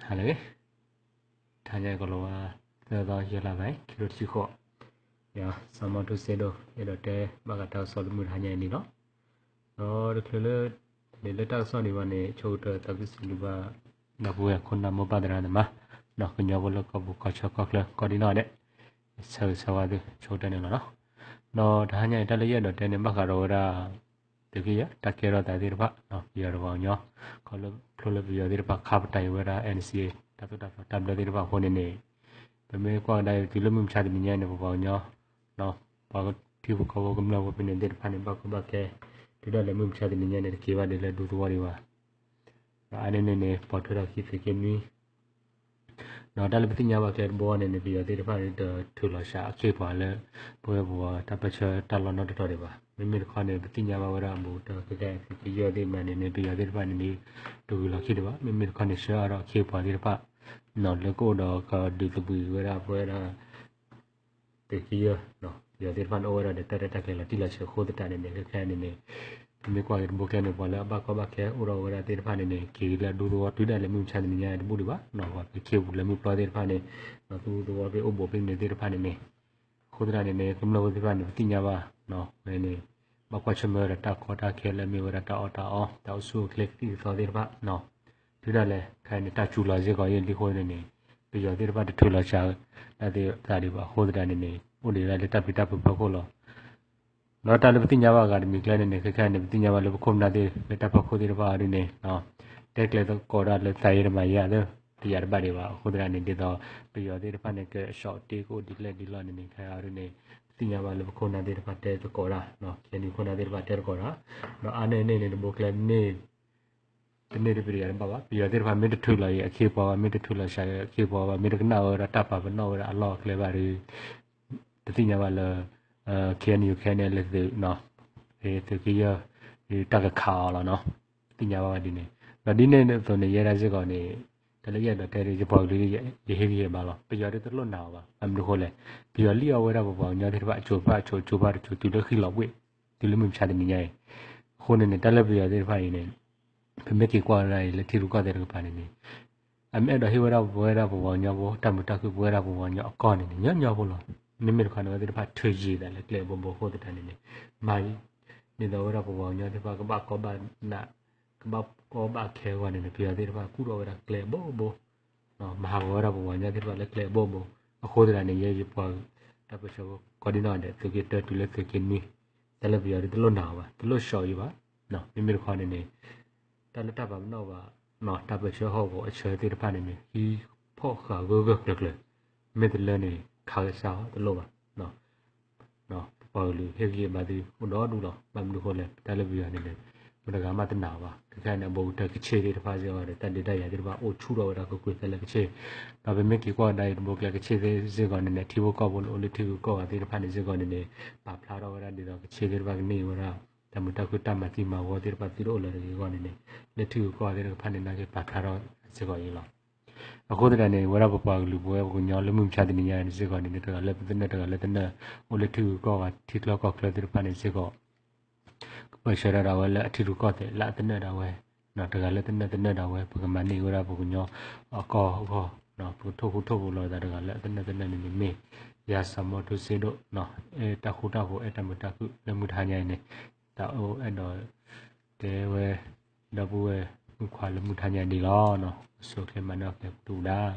ဟါလၢအဂ့ၤ, တဟါညါအံၤကီးလီၤဝဲ သၢသီ ယဲၢ်လါဘၣ် ခံကထိတဆံဃိး, ယၤ စီၤမီထူစ့ဒိၣ် အဲၣ်ဒိးတဲဘၣ်ဃးတၢ်ကစီၣ်လၢမုၢ်တဟါညါအံၤန့ၣ်လီၤ. ဒီးတချုးလၢ လဲၤလၢတၢ်ကစီၣ်ဒံးဘၣ်န့ၣ် ဆိကတၢၢ်သးခုစံးဘျုးဘၣ် ဒီပုၢ်ဝဲၢ်ခိၣ်နၢ်မိၢ်ပၢ်သရၣ်သမါ ဒီးကညီဖိလၢကီၢ်ပူၤကီၢ်ဆၢကီၢ်ချၢ ကိးဒံနီၢ်ဒဲး ဆၢဂ့ၤဆၢဝါသု ဆိကတၢၢ်န့ၣ်လီၤနီၤ. ဒီးတဟါညါအံၤ တၢ်လၢယအဲၣ်ဒိးတဲန့ၣ် ဘၣ်ဃးဒီးဝဲဒၣ် သုးက့ယဲၢ် တၢ်ကဲထီၣ်သးသ့ၣ်တဖၣ် ပယီၤတကပှၤကညီ ခီဖျိလၢပယီၤသ့ၣ်တဖၣ် ခါပတာ်အံၤဝဲဒၣ် NCA တၢ်သိၣ်တၢ်သီတၢ်ဘျၢသ့ၣ်တဖၣ်အဃိန့ၣ်န့ၣ် ပမ့ၢ်ကွၢ်ကဒါအံၤ တုၤလၢမုၢ်မဆါတနံၤညါန့ၣ် ပပှၤကညီ ပှၤထံဖိကီၢ်ဖိကမျၢၢ်ဖိဖဲန့ၣ်သ့ၣ်တဖၣ်န့ၣ် ဘၣ်ကီဘၣ်ခဲ တုၤဒၣ်လဲာ်မုၢ်မဆါတနံၤညါန့ၣ် တက့ၤဘၣ်ဒ်လၢဒူသဝီဒံးဘၣ်. ဒီးအါန့ၢ်န့ၣ်န့ၣ် ပိာ်ထွဲထီၣ်ခံသုးက့နွံ ဒီးတၢ်လၢပသ့ၣ်ညါဘၣ်ကျဲတဘိန့ၣ်န့ၣ် ပယီၤသ့ၣ်တဖၣ်န့ၣ် တထုးလီၤစှၤအခ့အပှၤလၢ ပဝဲပဝီၤတၢ်ပၢဆှၢတၢ်လီၢ်နီတတီၤဒံးဘၣ်. မ့မ့ၢ်တခီန့ၣ် ပသ့ၣ်ညါဘၣ်ဝဲဒၣ်ဘူးတၢ်ခဲခဲသုးက့ယဲၢ်သ့ၣ်မးန့ၣ်န့ၣ် ပယီၤသ့ၣ်တဖၣ်န့ၣ်န့ၣ် တဂုၤလီၤခံဒံးဘၣ်. မ့မ့ၢ်တခီန့ၣ် ဆှၢအါထီၣ်အခ့အပှၤသ့ၣ်တဖၣ် လၢကအိၣ်ဒီးကဒုးသဘှံးဝဲဒၣ်ပဝဲဒၣ် သုးက့ယဲၢ် ပယီၤသ့ၣ်တဖၣ်န့ၣ် အိၣ်ဝဲဒၣ်ဒီးတၢ်ရဲၣ်တၢ်ကျဲၤလီၤတံၢ်လီၤဆဲးအဃိသတးန့ၣ်န့ၣ် ခဲခဲန့ၣ်န့ၣ် ပမ့ၢ်ကွၢ်က့ၤတဘိကျဲန့ၣ် ပှၤလၢအဘၣ်ကီဘၣ်ခဲအိၣ်ထီၣ်ဝဲဒၣ်သ့ၣ်တဖၣ်န့ၣ်န့ၣ် က့ၤလၢအဒူသဝီတုၤဒၣ်လဲာ်မုၢ်မဆါတနံၤညါတဘူၣ်ဒံးဘၣ်. ပှၤခ့ပူၤလၢမုၢ်ပျီသ့ၣ်တဖၣ်န့ၣ် ဒီးသူသဝီဖဲအိၣ်ဘူးဖဲန့ၣ်သ့ၣ်တဖၣ်န့ၣ်န့ၣ် အဃိသတးန့ၣ်န့ၣ် ကမျၢၢ်ဖိသ့ၣ်တဖၣ်န့ၣ် ပသ့ၣ်ညါဘၣ် ဝဲန့ၣ် ဘၣ်ကွၢ်ဆၢၣ်မဲာ်ဝဲဒၣ်တၢ်ကီတၢ်ခဲလၢအမ့ၢ်ဝဲဒၣ်တၢ်အီၣ်တၢ်အီ တၢ်အိၣ်ဆူၣ်အိၣ်ချ့ကသံၣ်ကသီသ့ၣ်တဖၣ် တုၤဒၣ်လဲာ် ခဲအံၤန့ၣ် တၢ်စူၤလီၤစ့ၢ်ကီးအံၤလံအဃိန့ၣ်န့ၣ် ပယီၤသ့ၣ်တဖၣ်တထုးလီၤစှၤ တၢ်သ့ၣ်တဖၣ်ဒံးဘၣ်အဃိသတးန့ၣ်န့ၣ် အိၣ်ဒံးဝဲဒၣ်လၢတၢ်ပျံၤတၢ်ဖုးဖီခိၣ်လီၤ. ဒီးတၢ်လၢပသ့ၣ်ညါဘၣ်အဂၤတမံၤကျဲန့ၣ်န့ၣ် ခဲခဲန့ၣ် ပသ့ၣ်ညါဘၣ်လၢပခိၣ်ပနၢ်သ့ၣ်လၢတၢ်ဖီခိၣ်သ့ၣ်တဖၣ်အံၤဒ်န့ၣ် တဲကျဲသကိးတၢ်လၢသးယံၤတမၤယံၤသ့ၣ် တယာ်တဘၣ်ဒံးဘၣ်. အဃိသတးန့ၣ် ဒ်သိး ပယီၤသ့ၣ်တဖၣ်န့ၣ် ကဆီၣ်တ့ကအိၣ်ဒ်လဲၣ်ဒ်လဲၣ်န့ၣ်န့ၣ် ခဲအံၤဒ်န့ၣ် ပသ့ၣ်ညါဘၣ်လၢပခိၣ်ပနၢ်သ့ၣ်တဖၣ်တဲသကိးတၢ် ခဲအံၤန့ၣ်ခိၣ်ပနၢ်သ့ၣ်တဖၣ်တဲသကိးတၢ် ဒီးအါန့ၢ်န့ၣ်န့ၣ် တဘိကျဲန့ၣ် တန့ၢ်တပတယာ်တဘၣ်ဘၣ်. ပယီၤသ့ၣ်တဖၣ်မ့ၢ်တထုးလီၤအံၤအခ့အပှၤဘၣ် မ့ၢ်တထုးလီၤစှၤအခ့အပှၤဘၣ် မ့ၢ်တကနၣ်ဝဲဒၣ်တၢ်ပာ်ပနီၣ်ဝဲဒၣ်အလီၢ်အကျဲဘၣ်ဒီး တသ့ၣ်ညါဘၣ်လၢ KNU KNLA သုး သုးက့ယဲၢ် တၢ်ကခးအီၤလီၤနီၤ သ့ၣ်ညါဘၣ်ဝဲဒ်န့ၣ် ဒီးဒ်န့ၣ်အသိးန့ၣ် ယဲဒၣ်စ့ၢ်ကီးန့ၣ် တၢ်လၢယအဲၣ်ဒိးတဲဒ်ယပှၤကလုာ် ယဟ့ၣ်ဂံၢ်ဟ့ၣ်ဘါလီၤ. ပယီၤဒ်တလိၣ်နာ်အီၤဘၣ် ဘၣ်မနုၤဃိလဲၣ် ပယီၤလံၣ်အီၣ်ဝဲဒၣ်ပပှၤကညီသ့ၣ်တဖၣ်အစိၤတဖၣ်အစိၤ အစိၤတဖၣ်တစိၤ တုၤလၢဃံလီၤဘှ့ၣ် တုၤလၢမုၢ်မဆါတနံၤညါအံၤ အဃိန့ၣ်န့ၣ် တၢ်လၢပယီၤသ့ၣ်တဖၣ်အံၤန့ၣ် ပမ့ၢ်က့ၤကွၢ်ဝဲဒၣ်အံၤလၢထံရူၢ်ကီၢ်သဲးတကပၤန့ၣ်န့ၣ် အမ့ၢ်အဲၣ်ဒိးဟ့ၣ်ဝဲဒၣ်ပဝဲဒၣ်ပပှၤကညီဖိ တၢ်မုာ်တၢ်ခုၣ်ပဝဲဒၣ်ပပှၤကညီအကီၢ်န့ၣ်န့ၣ် ညီညီဖိလီၤ. မ့မ့ၢ်တခီန့ၣ် အဝဲသ့ၣ်တဖၣ်ထုးယံာ်သးလၢကျဲအဘိဘိအဃိသတးန့ၣ်န့ၣ် မၤ ဒ်သိးဝဲဒၣ်ပပှၤကညီသ့ၣ်တဖၣ် ကဘၣ်ကီဘၣ်နး ကဘၣ်ကီဘၣ်ခဲအဂီၢ်န့ၣ်န့ၣ် ပယီၤသ့ၣ်တဖၣ်ကူၣ်ထီၣ်ဝဲဒၣ်ကျဲအဘိဘိ မၤဟးဂီၤဝဲဒၣ်ပပှၤကညီသ့ၣ်တဖၣ်လၢကျဲအဘိဘိ အဃိသတးန့ၣ် ယဲယပှၤ တၢ်ပၢဆှၢကိးဒံနီၢ်ဒဲး သုးက့တၢတုၤလၢသုးက့နွံ တၢ်လၢပယီၤဒ်တလိၣ်နာ်အီၤဘၣ် တလိၣ်ဆီအံၤဘၣ် မ့မ့ၢ်တခီန့ၣ်န့ၣ် တၢ်လၢတၢ်ပာ်ပနီၣ်ဘၣ် တၢ်ပၢဆှၢဟီၣ်ကဝီၤအဆၢသ့ၣ်တဖၣ်န့ၣ်န့ၣ် ဟံးဖီၣ်ဃာ်ဂၢၢ်ဂၢၢ်ကျၢၤကျၢၤ မ့ၢ်တလၢန့ၣ် ခးကစၢ်အီၤတလိၣ်ဘၣ် ပပှၤကလုာ်ဟ့ၣ်ဂံၢ်ဟ့ၣ်ဘါသုအိၣ်ဒီဒူၣ်လီၤ. ဘၣ်မနုၤဃိလဲၣ် တၢ်လၢပယီၤန့ၣ်န့ၣ် မတၤဂၤမးတနာ်အီၤဘၣ်. ခဲခဲန့ၣ် အဘူးကတၢၢ်ကဆ့ၣ်သ့ၣ်တဖၣ်စ့ၢ်ကီးဒီး တၢ်ဒုးတၢ်ယၤသ့ၣ်တဖၣ် အိၣ်ဆူၣ်ထီၣ်ဝဲဒၣ်ကွ့ၢ်ကွ့ၢ်ဖဲလၢကဆ့ၣ် ဒီးပမ့ၢ်က့ၤကွၢ်ဝဲဒၣ်အံၤ တဘိကျဲကဆ့ၣ်သ့ၣ်စ့ၢ်ကီးန့ၣ်န့ၣ် ထံဖိကီၢ်ဖိလၢအိၣ်လၢထံဂုၤကီၢ်ဂၤသ့ၣ်တဖၣ်န့ၣ်စ့ၢ်ကီးန့ၣ်န့ၣ် ပာ်ဖျါထီၣ်ဝဲဒၣ်ဒ်သိးကဆ့ၣ်သ့ၣ်တဖၣ်ကန့ၢ်ဝဲဒၣ် တၢ်မုာ်တၢ်ခုၣ်တၢ်မၤသံမၤဝီသ့ၣ်တဖၣ်သုတအိၣ်လၢၤတဂ့ၤအဂီၢ်န့ၣ်န့ၣ် လၢထံဂုၤကီၢ်ဂၤသ့ၣ်တဖၣ်န့ၣ် နာ်က့ပာ်ဖျါထီၣ်စ့ၢ်ကီးအံၤလီၤ. အဃိသတးန့ၣ် ဝဲဒၣ်ပပှၤကလုာ်ပဝဲပှၤကညီလၢမုၢ်မဆါတနံၤညါန့ၣ်စ့ၢ်ကီးန့ၣ်န့ၣ် တဂၤလၢပသနၢၣ် တဂၤလၢသနၢၣ် အိၣ်လၢထံဂုၤကီၢ်ဂၤထံချၢကီၢ်ချၢသ့ၣ်တဖၣ်န့ၣ်စ့ၢ်ကီး ကပၢၢ်ဆၢဒၣ်ဒၣ်ဝဲလၢအထံရူၢ်ကီၢ်သဲးလၢအသနၢၣ်ဒၣ်ဝဲ တဂၤလၢသနၢၣ်သနၢၣ်ဒၣ်ဝဲ ပကမၤန့ၢ်ဝဲဒၣ်ပှၤကညီအကီၢ်အဂီၢ် ပကထိၣ်ဃူထိၣ်ဖိးလီၤသးတဂၤလၢအသနၢၣ်သနၢၣ်န့ၣ်န့ၣ်မ့ၢ် ယၤစီၤမီထူစ့ဒိၣ် အဲၣ်တၢ်ဃူတၢ်ဖိး အဲၣ်တၢ်မုာ်တၢ်ခုၣ်လၢမုၢ်တဟါညါအံၤန့ၣ် တၢ်အိၣ်အဲၣ်ဒိးတဲဝဲ ဒီပုၢ်ဝဲၢ်မုၣ်ခွါလၢမုၢ်တဟါညါဒ်လီၤ. အိၣ်ဆူၣ်အိၣ်ချ့မၤန့ၢ်အီၣ်ကဲပတုာ်ဒၣ်